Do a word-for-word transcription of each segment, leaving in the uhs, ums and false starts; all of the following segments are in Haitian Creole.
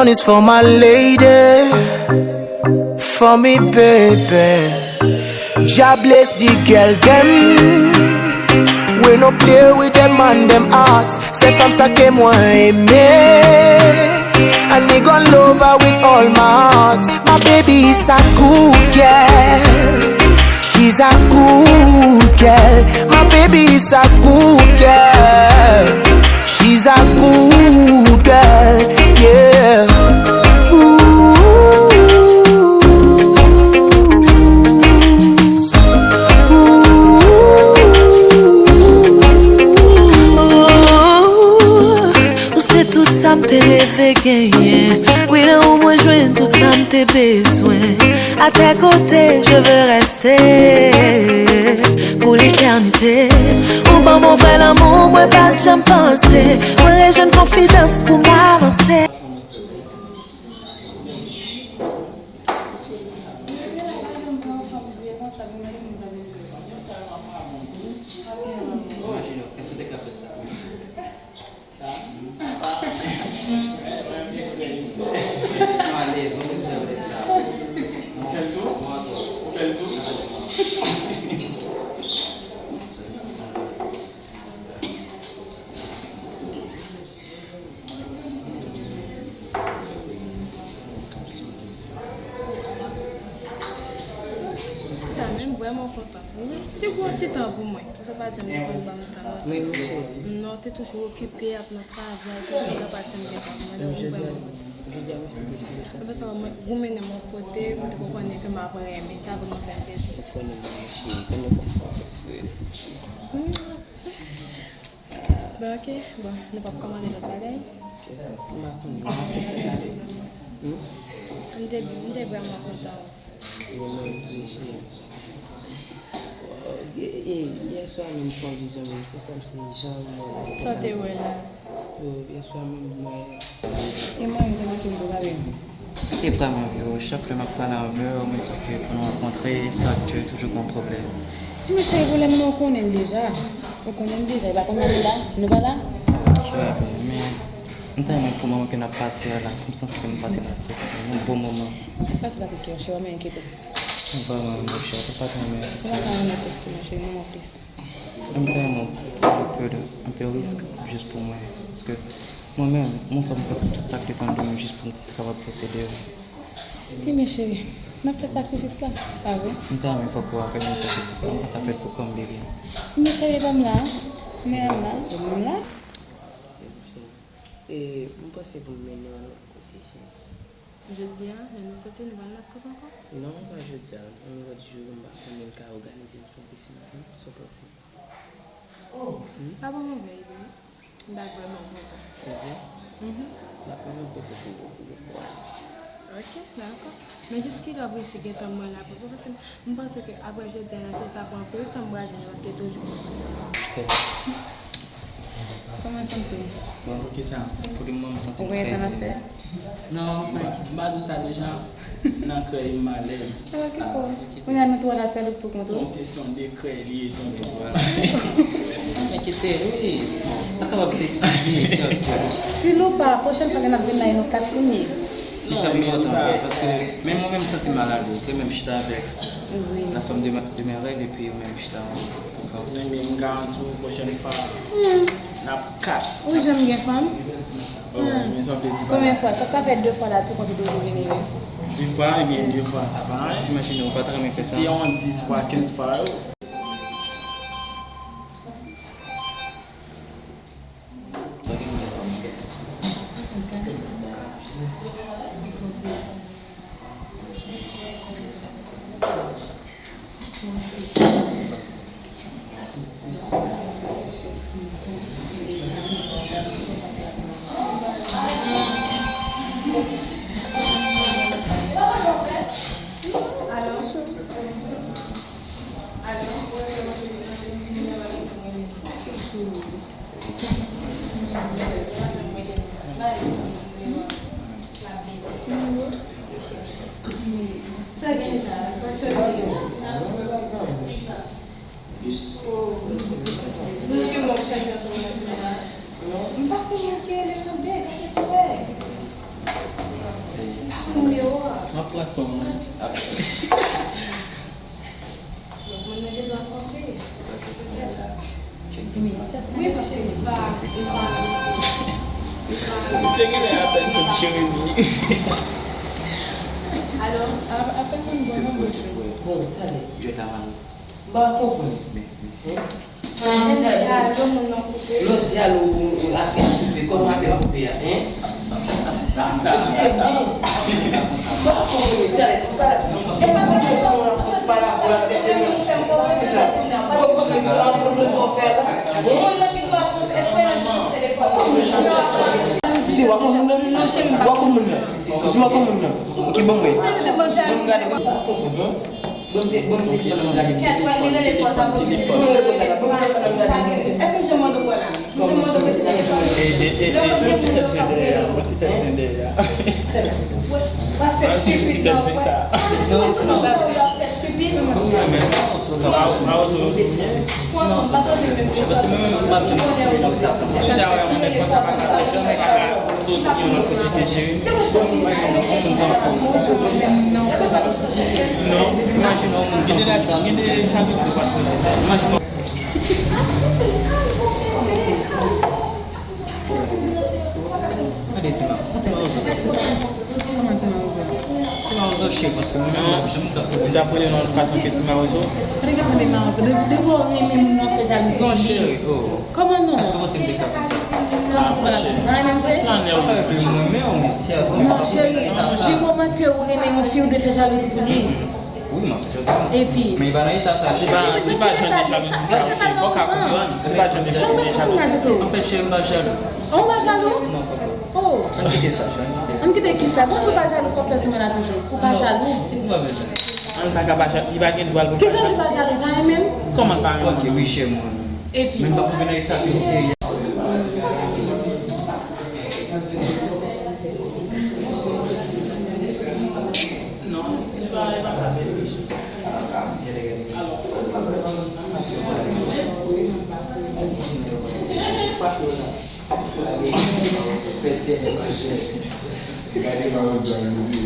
One is for my lady, for me baby. Jah bless the girl dem. We no play with dem man dem hearts. Se fanm sa ke mwen renmen. And me gon love her with all my heart. My baby is a good girl. She's a good girl. My baby is a good girl. She's a good girl, yeah. Ooh, ooh, ooh. Ou se tout sa m te reve genyen. Wi, nan ou mwen jwenn tout sa m te bezwen. À tes côtés, je veux rester pour l'éternité. Ou ban m yon vrè lanmou, mwen pa t janm panse. Mwen rejwenn konfidans pou m avanse. Ou fè l tou? Ou fè l tou? Sa menm vrèman kontan. Wi, si w gon ti tan pou mwen. Sa pa janm konn ban m tan non. Wi, wi, cheri. Non, te toujou okipe ap nan travay, sa, sa, sa pa t janm gen tan pou mwen, donk jodi a, vrèman. Jodi a, mwen se deside sa. Apre sa, mwen, ou mennen m yon kote, m te konn konnen ke m ap renmen sa, pou nou fè m plezi. Ou konnen mwen, cheri, fè nou fè m fò. Bon, ok, bon, nou p ap kòmande lòt bagay? M pa konnen, m ap fè sa tande. Hmm? M te, m te vrèman kontan. Mwen menm tou, cheri. E, e, yè swa menm fè yon vizyon menm, se kòmsi jan mwen. Sa w te wè la? Yo, yè swa menm mwen. E mwen, m te manke m pou gade. Mwen te vrèman anvi w. Chak lè m ap pale avè w, mwen di ke pou nou rankontre, sa ke toujou gon pwoblèm. Men cheri, pwoblèm nan, ou konnen l deja. Ou konnen l deja. E pa kounye a nou la? Nou pa la? Cheri, men m ta renmen pou moman ke n ap pase a la, m santi ke m pase la, yon bon moman. Pase la, cheri, men enkyete. Vrèman, mon chè, ou pa t renmen. Ou pa ta renmen plis ke mwen, cheri, non, non, plis. M ta renmen w pran yon pe de, yon pe risk jis pou mwen. Paske mwen menm, mwen pran m fè tout sa k depann de mwen jis pou m kapab posede w. Wi, men cheri, n ap fè sakrifis la, pa vre? M ta renmen fòk ou avè m nan sakrifis la, m pa ka fè l pou kò m, baby. Men cheri, ban m la, men la, ban m la. E, m panse pou m mennen w yon lòt kote, cheri. Jodi a, lè nou soti, nou pral lòt kote ankò? Non, pa jodi a. Yon lòt jou, m pa konnen m ka òganize l pou plis ansanm. Sa w panse? Hmm? Pa yon move ide, wi. M ta vrèman kontan. Evre? Mhm. M ap mennen w kote pou, pou, pou w ale. Ok, dakò. Men jis kilè w prese gentan mwen la pou, pou, pou, M panse ke apre jodi a, se sa pran anpil tan m pral jwenn ou, paske toujou konsa. Kòman w santi w? Bon, pou kisa? Pou le moman, m santi m trè byen. Ou wè sa n ap fè? Non, m pa di w sa deja. Nan krèy m alèz. Ah, ok, bon. Kounye a nou twa la, sèl ou k pou kont ou. Se yon kesyon de krèy li ye, tonton. Vwala. Men kite l, wi. Sa kapab se stil li, sèl ke. Stil ou pa, pwochèn fwa lè n ap vin la, e nou kat pou n ye. Non, li pa, paske menm mwen menm m santi m alalèz, lè menm chita avèk la femme de ma, de mes rêves, epi ou menm chita pou kò w. Men, men m garanti w, pwochèn fwa, n ap kat. Ou janm gen fanm? Oh, men sa w vle di pa la. Konbyen fwa? Sa, sa fè de fwa la, tou konte toujou vini, wi. De fwa, ebyen, de fwa, sa pa anyen. Imajine, ou pa ta renmen fè sa. Si te yon dis fwa, kenz fwa, yo. M pa konnen ki rele nan bèk, ki fè. M ap pran son an. Donk, moun nan gen dwa twonpe. Wi, paske li pa, li pa. Misye genlè apèl se Jeremy. Alò? A, afè moun bon nan bouch ou. Bon, tande. Jwèt la pa bon. M pa konprann. Hein? Lòt di al ou, ou, ou apèl koupe. Kòman apèl koupe a? Hein? Sa, sa, sa, sa. Esplike m. M pa konprann, tande, m pa la. E pa konprann, m pa la pou la sèpleman. Se sa. Konprann sa, konprann sa w fè la. Hein? Si w a konn moun nan, w a konn moun nan. Si w a konn moun nan. Ok, ban m wè. Ban m gade, m pa konprann, hein? Bon, te, bon, te fè m gade. Kèt, wè, li rele pòtablè. Li rele pòtablè. Bon, te fè m gade. Èske m janm mande w la? M janm mande w mete telefòn. E, e, e, e, yon ti tèt zen dèyè a, yon ti tèt zen dèyè a. W ap fè stupid nan, w ap fè stupid. Franchman, m pa panse menm ke sa. Deja, wè, mwen panse pa ka, janm pa ka. Soti yon lòt kote ke Jeremy. Non, imajine yon moun gen de lajan, gen de jalouzi paske imajine yon. Gade ti ma, ti mawozo. Kòman ti mawozo? Ti mawozo cheri, paske mwen menm, mwen ta pran yon lòt fason ke ti mawozo. Gade kesyon de mawozo. De, de bò renmen moun nan fè jalouzi. Non, cheri, oh. Kòman non? Èske w panse m te ka fè sa? Non, non, se pa la. Nan renmen vre? Flanè w epi mwen, men w. Non, cheri, di moman ke ou renmen yon fi, ou dwe fè jalouzi pou li. Wi, m ap fè jalouzi. Epi? Men li pa nan eta sa. Se pa, se pa jan de jalouzi sa, cheri. Fò w ka konprann. Se pa jan de jalouzi sa. Anfèt, cheri, m pa jalou. Oh, ou pa jalou? Non, papa. Oh. Ann kite sa, cheri, ann kite sa. Ann kite ki sa? Bon, di w pa jalou, sa w fè sou mwen la toujou. Ou pa jalou? Ann pa ka pa jalou. Li pa gen dwa l pou l pa jalou. Kijan li pa jalou? Li pa renmen m? Kòman l pa renmen w? Ok, wi, chè mwen. Epi? Men m pa konprann sa, misye. Non, li pa, li pa sa, mesye. Alò, pase w la. Gade mawozo a, mesye.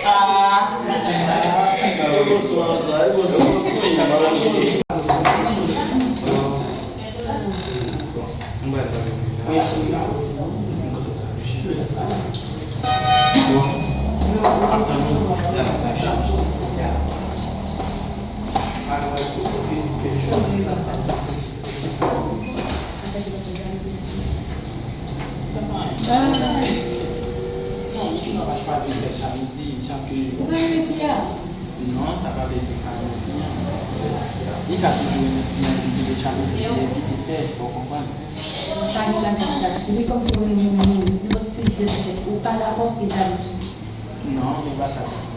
Ah! E bon sou mawozo a, e bon sou mawozo a. Bon, ap tann ou. Sa pa anyen. Non, li gen dwa pa chwazi fè jalouzi, jan ke. Ou pa renmen fi a? Non, sa pa vle di m pa renmen fi a. Li ka toujou renmen fi a, men li gen de jalouzi li evite fè, ou konprann? Pa gen bagay sa. Depi kòmsi ou renmen moun, yon ti jès fèt, ou pa dakò, e jalouzi. Non, men pa sa ditou.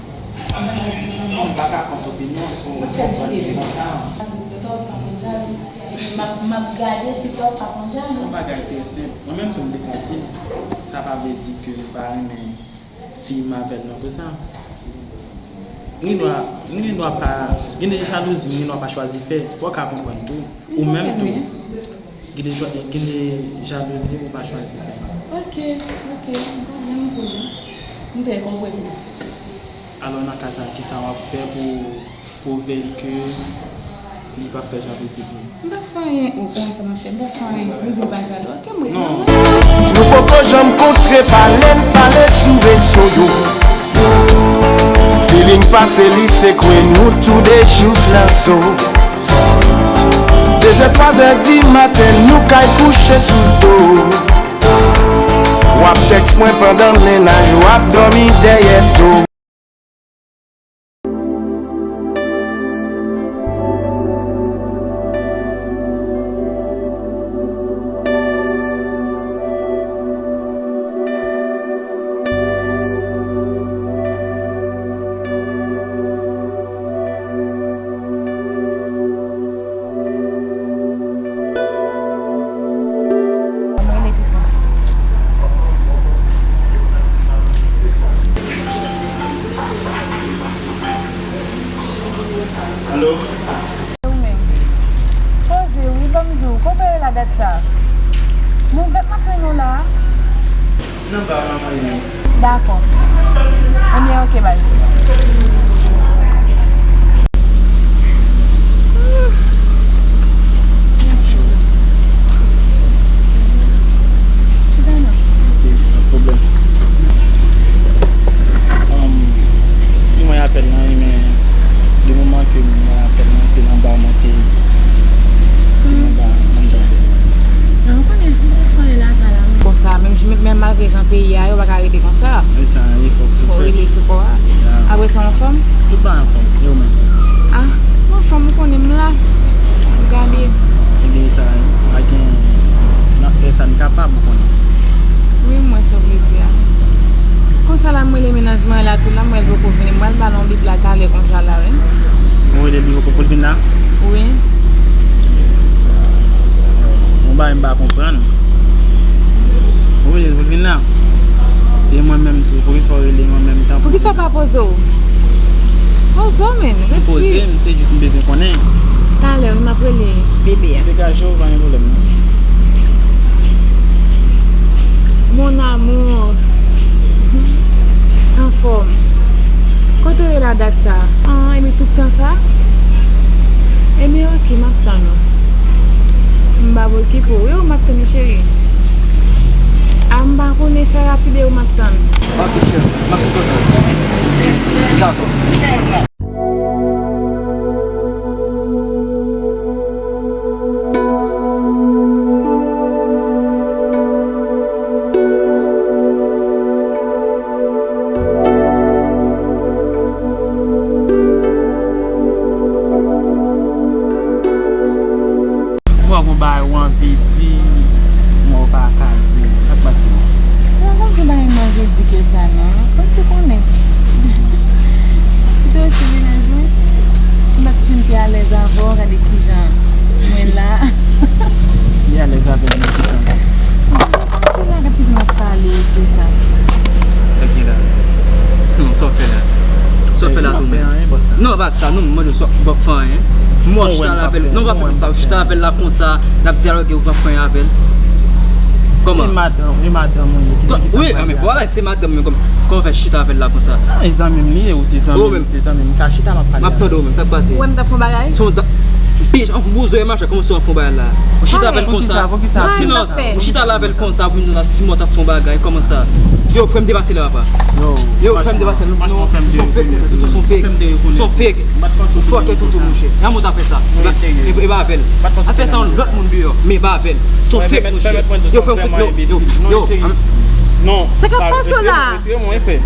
Bon, m pa ka kont opinyon, si w konprann se konsa. Tòg pa konn jalou. M ap, m ap gade si Tòg pa konn jalou. Se yon bagay trè senp. Mwen menm tou m te ka di l, sa pa vle di ke m pa renmen fi m avè l non pou sa. M gen dwa, m gen dwa pa, gen de jalouzi, m gen dwa pa chwazi fè. Ou ka konprann tou. Ou menm tou. Gen de jwa-, gen de jalouzi ou pa chwazi fè. Ok, ok, m konprann pou ou. M te konprann. Alò, nan ka sa, kisa w ap fè pou pwouve l ke li p ap fè jalouzi pou ou? M p ap fè anyen. Ou konn sa m ap fè? M p ap fè anyen. Ou di m pa jalou. Ok, m ret nan mwen. Nou poko janm kontre, pale n pale sou rezo yo. Feeling pase li sekwe nou tou de jouk nan zo. De zè, twa zè di maten, nou kay kouche sou do. W ap tèks mwen pandan mennaj ou ap dòmi dèyè do. Alo? Ou menm. Poze wi, ban m di w, kote w ye la dat sa? Nan gèt m ap tann ou la a. Nan ba a m ap tann ou. Dakò. Ebyen, oke, bay. Ok, pa de pwoblèm. Um, li mwen apèl lan, wi, men de moman ke m wè apèl lan, se nan ba mwen te, te nan ba anndan. Non, ou konnen, ou konnen lakay la, wi. Konsa, menm, menm malgre jan peyi a ye, ou pa ka rete konsa. Wi, sa, e fòk ou fè. Fò rete sou kò a. Ya. Apre sa, anfòm? Tout bagay anfòm. E ou menm? Ah, m anfòm, ou konnen m la. Gade. Ebyen, sa, pa gen, n ap fè sa n kapab, ou konnen. Wi, m wè sa w vle di a. Konsa la, m rele mennaj mwen la tou la, m wè l poko vini. M pral ba l yon bip la talè konsa la, wi. Ou rele li poko pou l vin la? Wi. Yon bagay m pa konprann. Ou rele l pou l vin la? E mwen menm tou, poukisa w rele m an menm tan? Poukisa w pa poze w? Poze w, men. M poze m, se jis m bezwen konnen. Talè, wi, m ap rele bebe a. Degaje w, pa gen pwoblèm, non. Mon amour. Anfòm. Kote w ye la dat sa? Ah, epi tout tan sa? Ebyen, ok, m ap tann ou. M pa okipe w, wi, m ap tann ou, cheri. Ah, m pa konnen, fè rapid, e ou m ap tann. Ok, cheri, m ap tann ou. Dakò. Ou wè gon bagay ou anvi di, men ou pa ka di. Sa k pase? Mwen pa konn se bagay m anvi di ke sa non. Kòmsi w konnen? Ou te resi mennaj mwen? M pa t fin te alèz avè w, gade kijan mwen la. Li alèz avè m nan ki sans? Se la, gad kijan w ap pale de sa. Sa k gen la? Non, sa w fè la? Sa w fè la tou menm? Non, pa sa, non, m mande w sa, w ap fè anyen. M wè w chita la avè l. Non, w ap fè sa, w chita avè l la konsa, n ap dyaloge, w p ap fè anyen avè l. Kòman? E madanm, e madanm ou ye. Wi, men vwala, se madanm mwen, kòman, kòman w fè chita avè l la konsa? Ah, e zanmi m li ye, ou se zanmi m, se zanmi m, m ka chita, m ap pale avè l. M ap tande w menm, sa k pase? Ou wè m t ap fè yon bagay? Son da-, bitch, an bouzoye machè, kòman w ap fè yon bagay la? Ou chita avè l konsa. Silans, ou chita la avè l konsa, pou nou la, si mwen t ap fè yon bagay, kòman sa? Yo, frè m depase lè, papa. Yo, frè m depase lè, non, son fake, son fake, son fake. Ou fòkè toutou, monchè. Yon moun ta fè sa. E, e pa avè l. Al fè sa yon lòt moun deyò, men e pa avè l. Son fake, monchè. Yo, frè m fout, yo, yo, yo. Non, sa k ap pase la? Retire mwen, frè.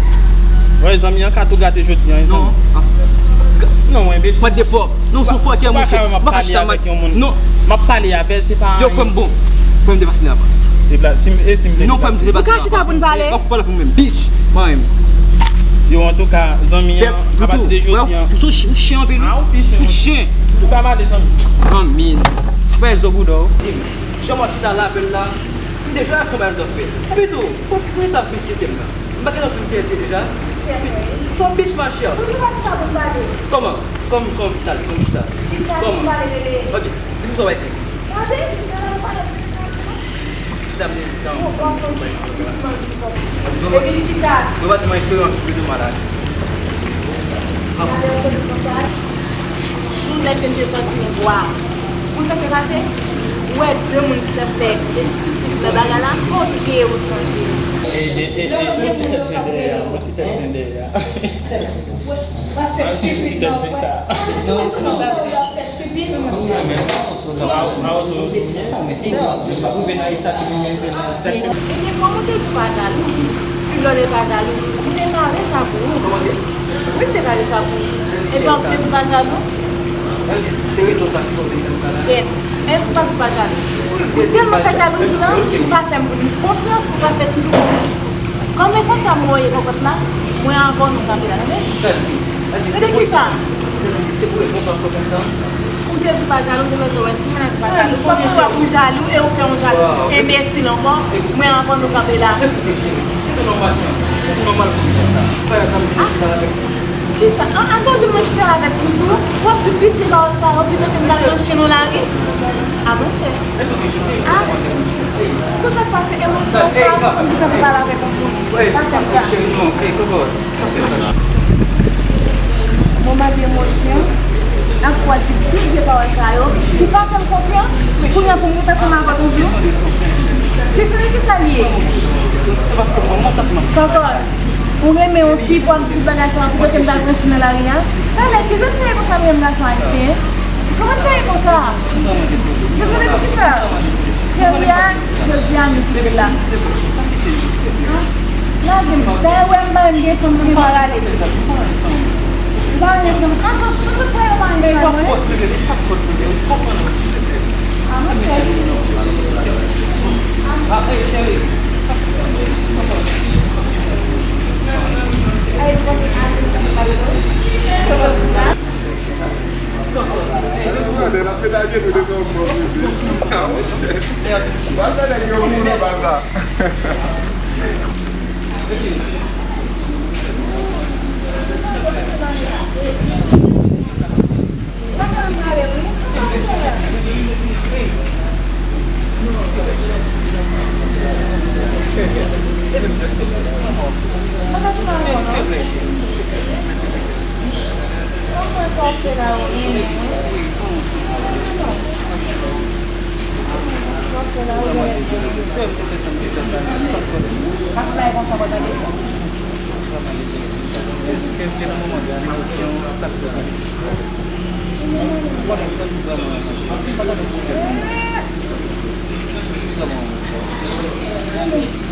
Wè, zanmi an ka tou gate jodi an, non. Non, enbesil. What the fuck? Non, sou fòkè, monchè. M pa ka chita, m ap pale avèk yon moun. Non. M ap pale avè l, se pa anyen. Yo, frè m bon. Frè m depase lè, papa. Deplase, si m, e si m te depase? Non, frè m depase lè, papa. Ou ka chita pou n pale? Ou pale pou mwen, bitch. Mwen menm. Yo, antouka, zanmi an, apati de jodi an. Ou sou ch-, ou chen anpil, wi. Ah, ou pi chen. Ou chen. Ou pa male, zanmi. Zanmi. Ou pa zo bouda w. Di m, jan w ap chita la avè l la, m deja fè yon bagay m t ap fè. Epi tou, pou, pou sa ap vin kite m la. M pa gentan fin kite deja. Son bitch, ma chère. Kòman? Kòm, kòm, kòm, talè, kòm chita. Kòman? Ok, di m sa w ap di. Chita, m te di sa, m santi m bay. Yo pa di mwen, se yon ki pi mal. Jou nèg yo te sòti nan bwa. Konn sa k te pase? Ou wè de moun ki t ap fè estipid nan bagay la? Ok, ou sonje. Ey, ey, ey, ey, yon ti tèt zen dèyè a, yon ti tèt zen dèyè a. Yon ti tèt zen sa. Ebyen, kòman w te di w pa jalou? Ti blòdè pa jalou. M te pare sa pou ou. Wi, m te pare sa pou ou. Epi w ap te di w pa jalou? Gèt, èske w pa di w pa jalou? Ou tèlman fè jalouzi w la, ou pa fè m konfyans, ou pa fè Toulou konfyans tou. Kòm e konsa mwen ye nan kòt la, mwen avè w nou kanpe la, tande? Tande kisa? Ou te di pa jalou, ou te bezwen wè si mennaj ou pa jalou. Kòm mwen wè ou jalou e ou fè yon jalouzi enbesil ankò, mwen avè w nou kanpe la. Ah, kisa? An, an, tanjou mwen chita avèk Toutou, w ap di piti pawòl sa yo, pito ke m t al nan chen nan lari. Ah, monchè. Ah, pou sa k pase, emosyon, pa konn kisa pou pale avèk yon moun. Pa fè m sa. Cheri, non, ey, kòkò, pa fè sa. Moman de emosyon, lafwa di tout vye pawòl sa yo, ki pa fè m konfyans, kounye a pou m rete ansanm avè w toujou. Kesyon ki sa l ye? Kòkòt, ou renmen yon fi pou ap di tout bagay sa, pou kote m ta pran chimè lari a? Talè, kijan l fè ye konsa menm gason ayisyen? Kòman l fè ye konsa? Dezole pou kisa? Cheri a, jodi a nou kite la. Lage m, dayè ou wè m pa menm gen fanm pou gen pa rale. Ou pa anyen san mwen. An, chans, chans, ou kwè ou pa anyen san mwen. A, monchè. Ay, ou panse a sa m ap di la? Gade, l ap medalye nou devan yon bon bebe. A, monchè. Pral fè nèg yo mouri nan baz la. Konprann sa w fè la, ou renmen mwen. Sa w fè la, ou renmen mwen. Pa fè bagay konsa, pa tande. Kè, kè nan moman de emosyon, sa k fè sa. Ou pa konprann vrèman. Pa tande pou kè. Vrèman.